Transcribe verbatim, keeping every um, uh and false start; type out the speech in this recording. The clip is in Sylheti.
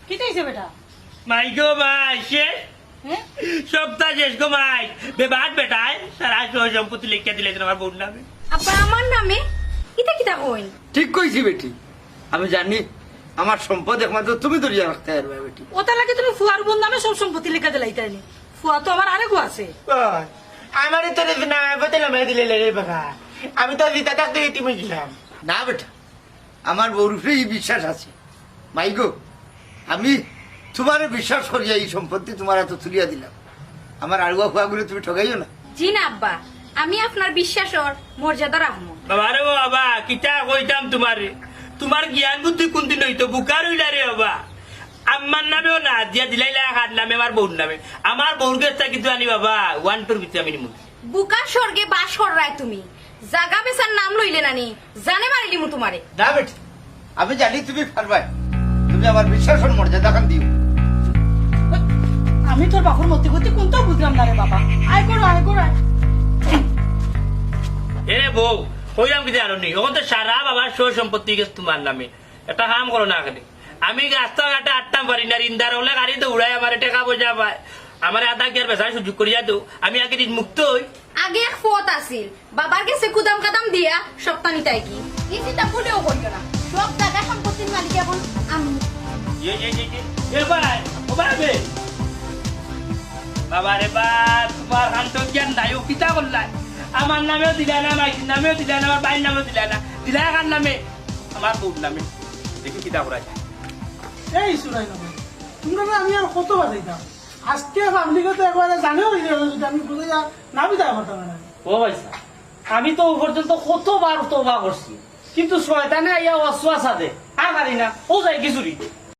কিতা অইছে বেটা? মাই গো মাই, শেষ। হ্যাঁ? সবতা শেষ গো মাই। বেবাদ বেটায় সারা সয় সম্পত্তি লেখিয়া দিলাইছে আমার বউর নামে। আব্বা, আমার নামে? ইতা কিতা কইন? ঠিক কইছি বেটি, আমি জানি আমার সম্পদ একমাত্র তুমি ধরিয়া রাখতে পারবে বেটি। ওটা লাগে তুমি ফুয়ার বউর নামে সব সম্পত্তি লেখা দিলাইতায় নি। ফুয়া তো আমার আরেকও আছে। ওই, আমারে তোরে না বদলা মাই দিলে রে বাবা। আমি তো জিতা থাকতে এতিম অই গেলাম। না বেটা, আমার বউর উপরে ই বিশ্বাস আছে। মাই গো, আমি তোমারে বিশ্বাস করিয়া ই সম্পত্তি তোমার হাতে তুলিয়া দিলাম। আমার আড়ুয়া ফুয়াগুলো তুমি ঠগাইও না। জি না আব্বা, আমি আপনার বিশ্বাসর মর্যাদা রাখমু। বাবা রে বাবা, কিতা কইতাম তোমারে? তোমার জ্ঞান বুদ্ধি কোন দিন অইতো? বুকা রইলা রে বাবা। আমার নামেও না দিয়া দিলাইলা, কার নামে? আমার বউর নামে। আমার বউর গেছ থাকি তো আনি বাবা, ওয়ান টুর ভিতরে আমি নিমু। বুকার স্বর্গে বাস কররায় তুমি, জাগা বেচার নাম লইলে নানি, জানে মারিলিমু তোমারে। না বেটি, আমি জানি তুমি পারবায়। তুমি আমার বিশ্বাসর মর্যাদাখান দিও। আমি তোর বাপর মতি গতি কোনটাও বুঝলাম না রে বাবা। আয় করো, আয় করো, আয়। এরে বউ, কইলাম কিতা জানো নি? অখন তো সারা বাবার সয় সম্পত্তি গেছে তোমার নামে। একটা কাম করো না কেনে? আমি রাস্তাঘাটে আটতাম পারি না, ঋণদার অকলে গাড়ি দৌড়ায়, আমারে টেকা পয়সা পায়, আমারে আধা গিয়ার বেচার সুযোগ করিয়া দেও, আমি আগে ঋণ মুক্ত অই। আগে এক পথ আছিল, বাবার গেছে কুদাম কাদাম দিয়া সপ্তাহ নিতাই কি? এই চিন্তা ভুলেও করিও না, সব জাগা সম্পত্তির মালিক এখন আমি। এ, এ, এ, এ, এ ভাই, ও ভাই রে। বাবা রে বাপ, তোমার কাণ্ড জ্ঞান নাই, ও কিতা করলায়? আমার নামেও দিলা না, মাইর নামেও দিলা না, আমার ভাইর নামেও দিলা না, দিলা কার নামে? আমার বউর নামে। দেখি কিতা করা যায়। এই সুরাই না ভাই, তোমরা না আমি আর কত বাজাইতাম। আজকে পাবলিকে তো একবারে জানে অই গেল, যদি আমি বুঝে যা না বিদায় করতাম না। ও ভাই সাহেব, আমি তো ও পর্যন্ত কতবার তওবা করছি, কিন্তু শয়তানে আইয়া ওয়াসওয়াসা দে, আর পারি না, ও যাই কি চুরি।